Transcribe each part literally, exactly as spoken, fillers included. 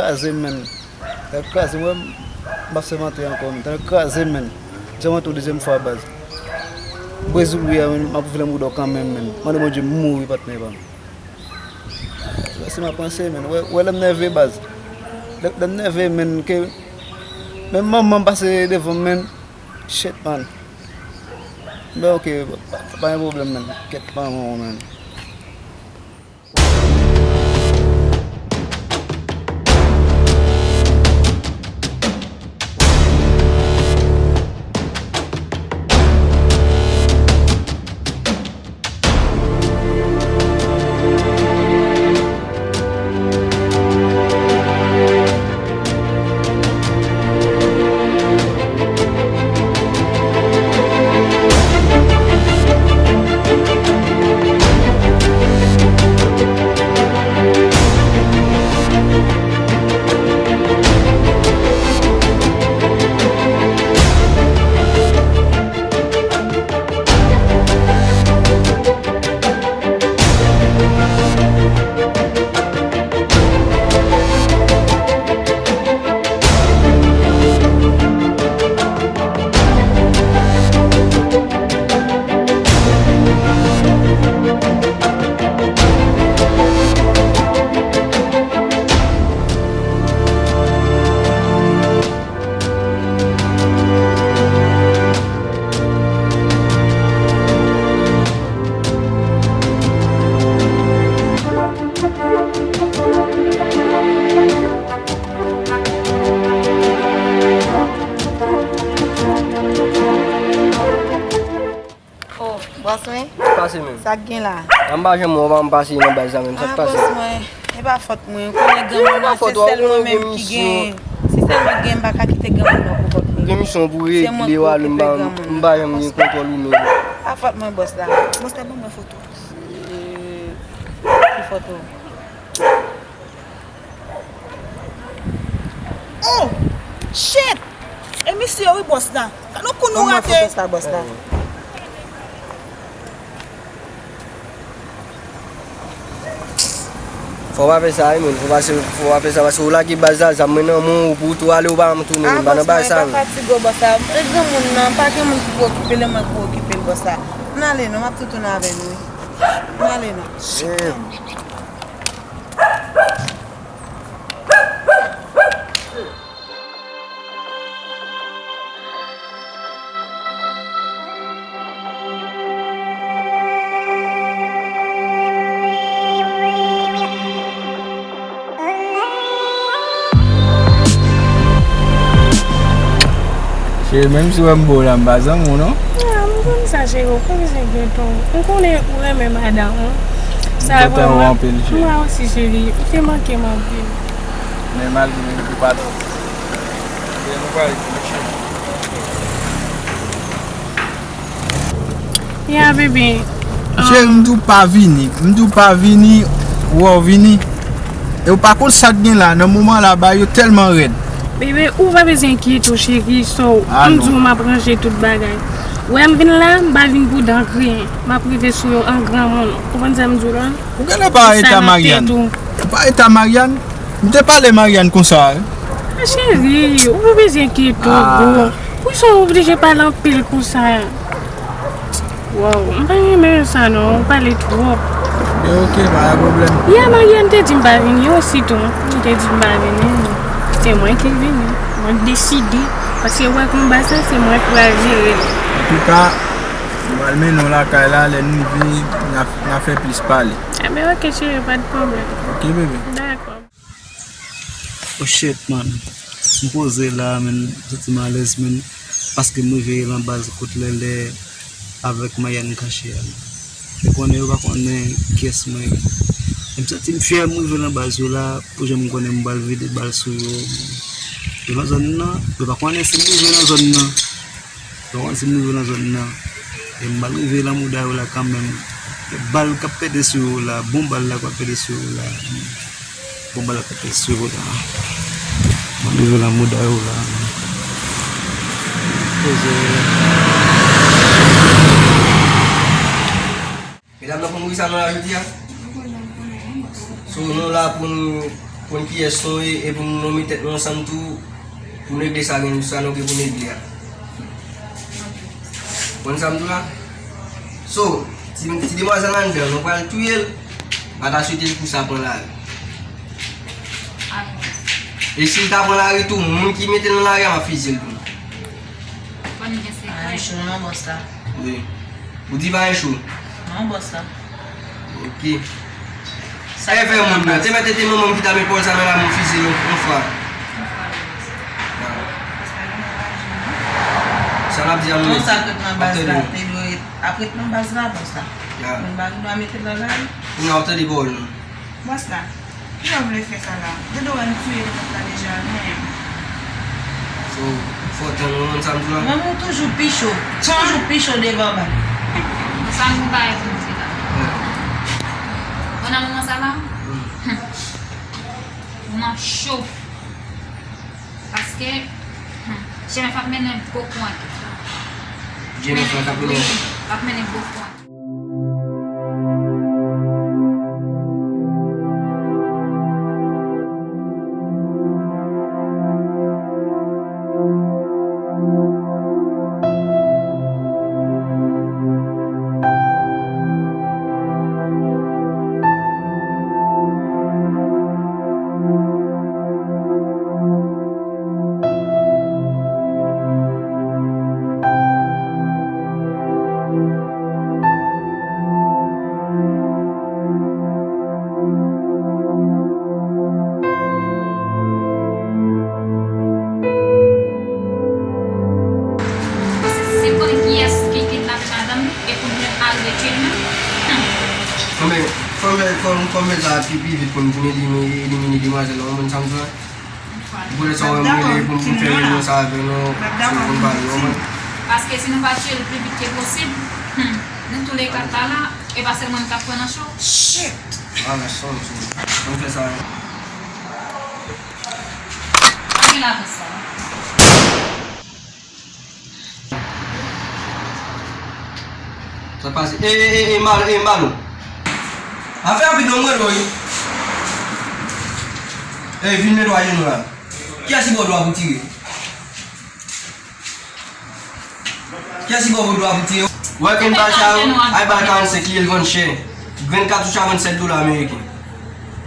Kraze m, menn. Tèt kraze m, wè m, m p ap sèmante ankò, menn. Tèt kraze m, menn. Jan m antre yon dezyèm fwa, baz. Brezil wi a, menn, m ap viv lanmou dò kanmenm, menn. Mande Bondye m mouri, patnè pa m. Wè si m ap panse, menn. Wè, wè lè m nève, baz. Lè, lè m nève, menn, ke menm manman m pase devan m, menn. Shit, man. Men ok, pa, pa gen pwoblèm, menn. Kèt manman w, menn. Oh, bòs mwen? Pase menm. Sa k gen la? An m pa janm wè w pa m pase nan baz la menm. Sa k pase? Ah, bòs mwen, e pa fòt mwen. Ou konnen granmoun nan, se sèl mwen menm ki gen. Se sèl mwen ki gen, m pa ka kite granmoun nan pou kont li. Gen misyon pou regle w ale, m pa, m pa janm gen kontwòl ou menm. Pa fòt mwen, bòs la. Bòs la, ban mwen foto. Ki foto? Oh! Shit! E misye wi, bòs la. Gade yon kou nou rate. Fò w pa fè sa wi, moun. Fò w pa, fò w pa fè sa, paske ou lage baz la, zam mwen nan men w, pou w tou ale, ou pa janm tounen, m pa nan bagay sa, non. Ah, bòs mwen, pa fatige w, bòs la. E granmoun nan, pa gen moun ki pou okipe l, e mwen ki pou okipe l, bòs la. Ann ale non, m ap tou tounen avè nou wi. Ann ale non. Damn. Cheri, menm si w wè m bo la, m pa zanmi w non. Ah, m konn sa, cheri, ou pa bezwen gen ton. M konnen ou renmen madanm ou. Sa vrèman. M kontan wè w anpil, cheri. Mwen osi, cheri, ou te manke m anpil. Men malgre m te pa twò. Ya, bebe. Cheri, m di w pa vini. M di w pa vini, wè w vini. E w pa konn sa k gen la. Nan moman la, bagay yo tèlman rèd. Bebe, ou pa bezwen enkyete w, cheri, so, m di w m ap ranje tout bagay. Wè m vin la, m pa vin pou dan griyen. M ap rive sou yo an granmoun. Ou konprann sa m di w la? Ou genlè pa eta Mariane. Ou pa eta Mariane? M te pale Mariane konsa, wi. Ah, cheri, ou pa bezwen enkyete w, boo. Poukisa w oblije pale anpil konsa? Wow, m pa renmen sa non, ou pale twòp. Ebyen, ok, pa gen pwoblèm. Ya, Mariane te di m pa vini osi tou. Li te di m pa vini. Se mwen ki vini. Mwen deside. Paske wè konba sa, se mwen k pral jere l. Antouka, m pral mennen w lakay la, lè n rive, n a, n a fè plis pale. Ebyen, ok, cheri, pa de pwoblèm. Ok, bebe. Dakò. Oh shit, man. M poze la, man. M santi m alèz, man. Paske m rive nan baz kote Lèlè avèk Mariane kache a. Yo konnen yo pa konnen kiyès mwen ye. E m santi m fyè m rive nan baz yo la, pou jan m konnen m pral vide bal sou yo. Yo nan zòn nan, yo pa konnen si m rive nan zòn nan. Yo pa konnen si m rive nan zòn nan. E m pral rive nan mouda yo la kanmenm. Bal k ap pete sou yo la, bon bal la k ap pete sou yo la. Bon, bal la pete sou yo la. Mwen rive nan mouda yo la. Poze yo la. Medam nan pou mouri sa nou la jodi a. So, nou la pou nou Konn kiyès nou ye, e pou nou nonmen tèt nou ansanm tou, pou n regle sa gen, sa nou gen pou n regle a. Konn sa m di w la? So, ti, ti demwazèl anndan, nou pral touye l, m pa ta swete l pou sa pran lari. E si l ta pran lari tou, moun ki mete l nan lari a, m ap fiziye l tou. Fò n gen sekrè. Ay, cho non, bòs la. Wi. Ou di pa gen cho? Non, bòs la. Ok. Sa e vè moun nan. Te mèt te manman m ki ta met pòl sa nan la, m fiziye l yon, yon fwa. Yon fwa, wi, bòs la. Sa n ap di a nou. Non, sa ret nan baz la. Te dwe ret, ap ret nan baz la, bòs la. Moun pa gen dwa mete l nan lari. Kounye a w tande pawòl nou. Bòs la, kijan w vle fè sa la? Ou te dwe wè m touye nèg la deja, menm. So, fò tann ou konn sa m di w la? Manman w toujou pi cho. Toujou pi cho devan bal. Sa m gen bagay pou m di la. Wi. Bon, nan moman sa la, hmm, moman cho. Paske, hmm, G M F ap mennen gwo kou ankèt. G M F la k ap mennen? Wi, ap mennen gwo kou ankèt. Se konn kiyès ki kidnape madanm li e pou l menm al retire l menm. Hmm. Anben, fò m fè, fò m, fò m fè sa pi, pi vit pou n, pou n elimine, elimine demwazèl la, w konprann sa m di w la? Pou lè sa w wè m rele pou m fè reyinyon sa avè nou, si w konn pale, w konprann? Paske si nou pa tiye l pi vit ke posib, hmm, nan tou le ka ta la, e pa sèl mwen m t ap pran nan cho. Shit! Ah, la chans, wi. Ann fè sa. Ann gen lavans la. Sa pase? E, e, e, e, Malo, e, Malo. Afè rapid non, mwen dwe, wi. E, vin netwaye nou la. Kiyès ki ba w dwa pou tire? Kiyès ki ba w dwa pou tire? Wè ken bal sa yo? Ay bal karannsenk li ye, l vann chè. Vennkat sou chak vann sèt dola ameriken.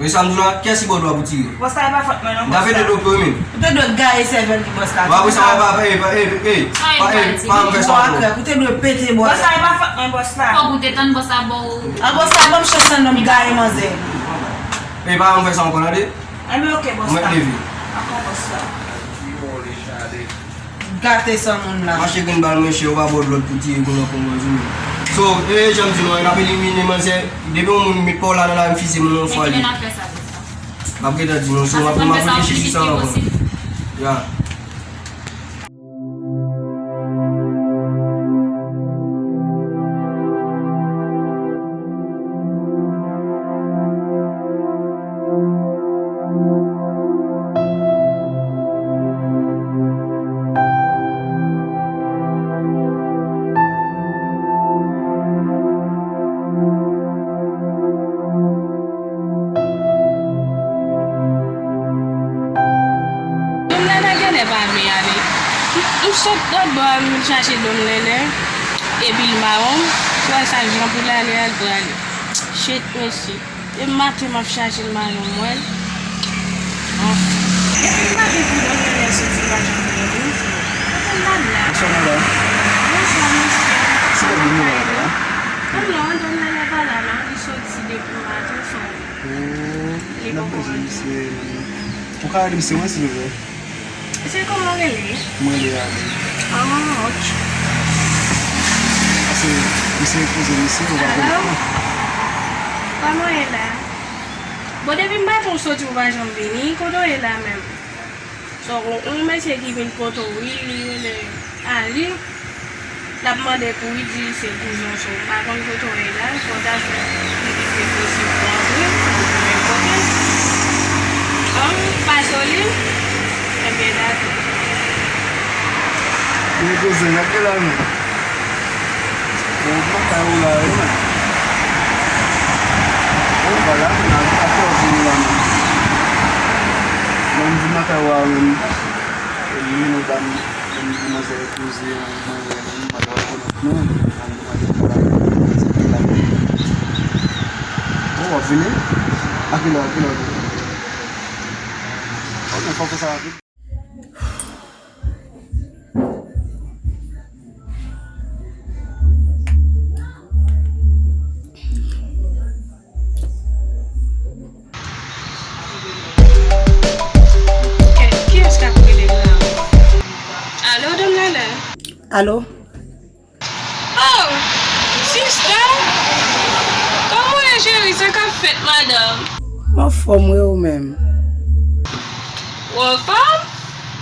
Wi, sa m di w la, kiyès ki ba w dwa pou tire? Bòs la, e pa fòt mwen non, bòs la. M ta fè de do pou yo menm. Ou te dwe gaye sèvèl li, bòs la. W ap wè sa, w ap, e, e, e, pa, e, pa janm fè sa ankò. Ou te dwe pete bwa. Bòs la, e pa fòt mwen, bòs la. Fòk ou te tann bòs la ba w. A, bòs la, ban m chans nan non m gaye manzè. E, pa janm fè sa ankò, tande? Enben, ok, bòs la. Mwen leve. Dakò, bòs la. Gate san moun la. Mache grenn bal mwen chè, ou pa ba w lòd pou tire pou nan pran manzè menm. So, e, jan m di nou, n ap elimine manzè. Depi yon moun met pa w la nan la, m fiziye moun nan yon fwa li. M ap gentan di nou, so, m ap, m ap reflechi sou sa avan. Ya. Dom Lèlè genlè pa vle ale. M, m sot lòt bò a, m vin chache Dom Lèlè. Epi l mawon, m wè sa jan pou l ale a, l prale. Shit, mesye. Depi maten m ap chache l, m pa janm wè l. Anfen. Depi maten pou Dom Lèlè soti, m pa janm wè l, wi. Kote l al la? Bonswa, madanm. Bonswa, mesye. Se Dom Lèlè la? Non, non, Dom Lèlè pa la, non. Li soti depi maten, so. Oh, li poko rantre. Ou ka rele m se mwen, silvouplè? Mesye, kòman w rele? Mwen rele Adi. Ah, ok. Paske misye kouzen misye, ou pa konprann. Kòman w ye la? Bon, depi maten w soti, ou pa janm vini. Kote w ye la menm? So, yon, yon mesye ki vin kote w, wi, li rele Ali. L ap mande pou li di se kouzen w, so, m pa konn kote w ye la, fò w ta fè pi vit ke posib pou w antre, pou w tounen kote l. An, pa soli. Ebyen, dakò. Men kouzen, gade la, men. Bon, m pa ka ou la, wi, men. Bon, vwala, men, a, a, a, vini la, men. Mwen menm, e li, nou pa m, menm ki manzè kouzen, manzè, nou pa t rekonèt nou, an nou mande pou la, se pou la. Bon, w ap vini? A kilè, a kilè w ap vini? Ok, fò fè sa rapid. Kiyès k ap rele m la? Alo, Dòm Lèlè? Alo? Oh, sista! Kòman w ye, cheri? Sa k ap fèt, madanm? M anfòm, wi, ou menm? Ou anfòm?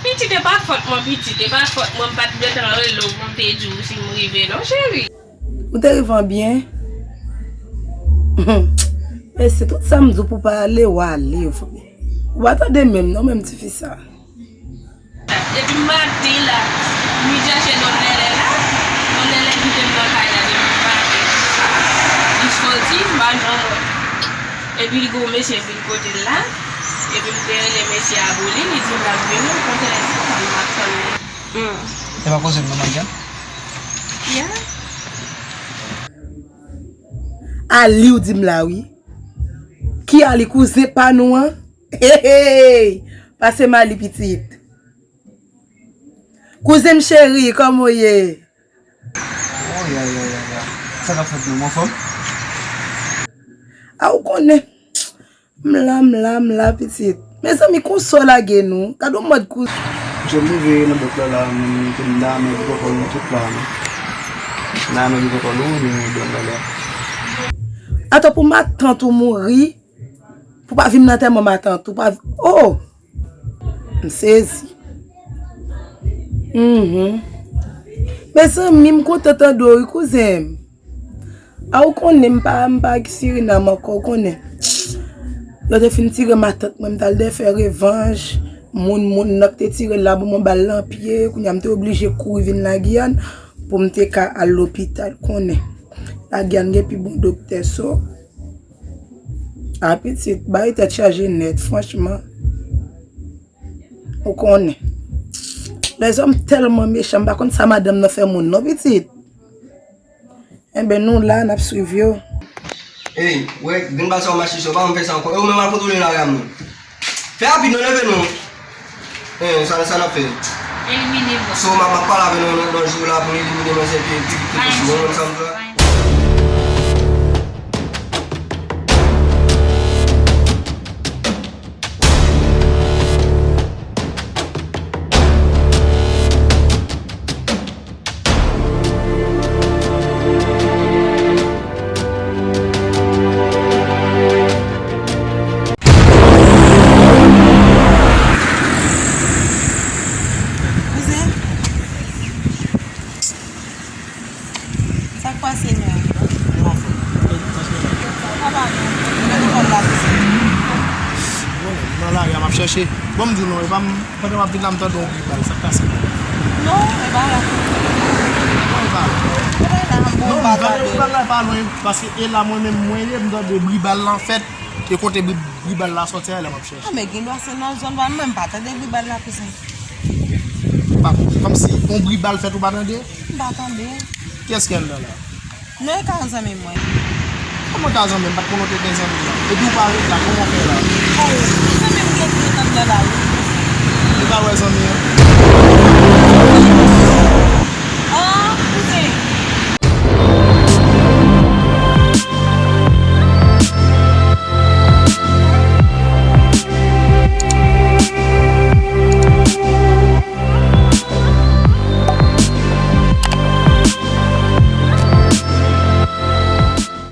Pitit, e pa fòt mwen, pitit, e pa fòt mwen, m pa t gentan rele w pou m te di w si m rive non, cheri. Ou te rive an byen? Men se tout sa m di w pou w pa ale, w ale. Ou pa tande menm non, menm tifi sa. Depi maten la, m vin chache Dòm Lèlè la. Dòm Lèlè kite m nan kay la depi maten. Li soti, m pa jwenn li. Epi li gen yon mesye vin kote l la. Epi m te rele mesye a pou li, li di m l ap vini, okontrè, se sa m ap tann li. Hmm. E pa koze m nan mangan? Yeah. Ali w di m la, wi. Ki Ali, kouzen pa nou an? Hey, hey! Pase m Ali, pitit. Kouzen m cheri, kòman w ye? Oh, ya, ya, ya, ya. Sa k ap fèt menm, anfòm? A, ou konnen. M la, m la, m la, pitit. Mezanmi, konsa w lage nou. Gad yon mòd kou. Misye m rive nan bòt la, la, m te m la, men di kòkò nou tout la, non. M la, men di kòkò nou, nou, nou, nou, nou. Atò, pou matant ou mouri, pou pa vin nan antèman matant ou, pa, oh! M sezi. Mhm. Mezanmi, m kontan tande w, wi, kouzen m. A, ou konnen m pa, m pa ak Sirinam ankò, ou konnen. Yo te fin tire matant mwen, m t al defè revanj. Moun, moun nan k te tire l la ban mwen bal nan pye. Kounye a m te oblije kouri vin Lagiyàn pou m te ka al lopital, konnen. Lagiyàn gen pi bon doktè, so. A, pitit, bay tèt chaje nèt, franchman. Ou konnen. Lèzòm tèlman mechan, m pa konn sa madanm nan fè moun non, pitit. Enben, nou la, n ap swiv yo. Ey, wè, grenn bal sa w mache sou, pa janm fè sa ankò. E ou menm al kontwole lari a, non. Fè rapid, non, leve, non. Eh, sa, sa n ap fè? Elimine bò. So, m ap, m ap pale avè nou nan, nan jou la pou n elimine manzè pi, pi vit ke posib. Ou konprann sa m di la? Kouzen, sa k pase menm? Papa nou, mwen nou konn la kouzen. Bon, m nan lari a, m ap chèche. Bon, m di w non, e pa m, pandan m ap vin la, m tande yon bri bal, sa k pase? Non, e pa la. Kòman e pa la? E pa la, bon, non, m pa tande. Bri bal la pa lwen, paske e la mwen menm mwen ye, m tande bri bal lan fèt, e kote bri, bri bal la sòti a, e la m ap chèche. Ah, men gen dwa se nan zòn pa m, mwen m pa tande bri bal la, kouzen. Pa, kòmsi yon bri bal fèt ou pa tande? M pa tande. Kiyès ki anndan la? Non, e ka zanmi mwen. Kòman ka zanmi m? M pa t konnen w te gen zanmi la. Epi w pa ret la, kòman w fè la? Oh, zanmi m gen, gen anndan la, wi. Ou pa wè zanmi an?